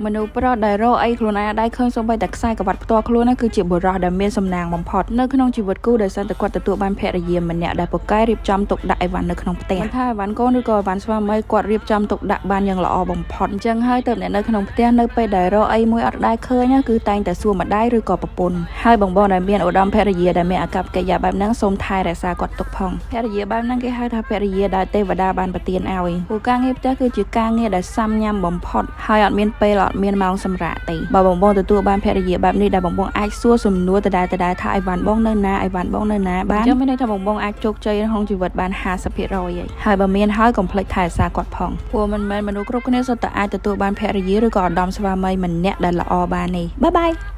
មនុស្សប្រុសដែលរកអីខ្លួនឯងអត់ដែរឃើញសូម្បីតែខ្សែក្រវ៉ាត់ផ្ទាល់ខ្លួនណាគឺជាបុរសដែលមានសំណាងបំផុតនៅក្នុងជីវិតគូដោយសារតែគាត់ទទួលបានភរិយាម្នាក់ដែលពូកែរៀបចំទុកដាក់អីវ៉ាន់នៅក្នុងផ្ទះមិនថាអីវ៉ាន់កូនឬក៏អីវ៉ាន់ស្វាមីគាត់រៀបចំទុកដាក់បានយ៉ាងល្អបំផុតអញ្ចឹងហើយទៅអ្នកនៅក្នុងផ្ទះនៅពេលដែលរកអីមួយអត់ដែរឃើញណាគឺតែងតែសួរម្ដាយឬក៏ប្រពន្ធហើយបងបងដែលមានឧត្តមភរិយាដែលមានអាកប្បកិរិយាបែបហ្នឹងសូមថែរក្សាគាត់ទុកផងភរិយាបែបហ្នឹងគេហៅថាភរិយាដែលទេវតាបានប្រទានឲ្យព្រោះការងារផ្ទះគឺជាការងារដែលសាំញ៉ាំបំផុតហើយអត់មានពេលអត់មានម៉ោងសម្រាកទេបើបងបងទទួលបានភរិយាបែបនេះដែលបងបងអាចសួរសំណួរដដែលដដែលថាអីវ៉ាន់បងនៅណាអីវ៉ាន់បងនៅណាបានអញ្ចឹងមានន័យថាបងបងអាចជោគជ័យក្នុងជីវិតបាន50%ហើយហើយបើមានហើយកុំភ្លេចថែរក្សាគាត់ផងព្រោះមិនមែនមនុស្សគ្រប់គ្នាសុទ្ធតែអាចទទួលបានភរិយាឬក៏ឧត្តមស្វាមីម្នាក់ដែលល្អបានទេbye bye.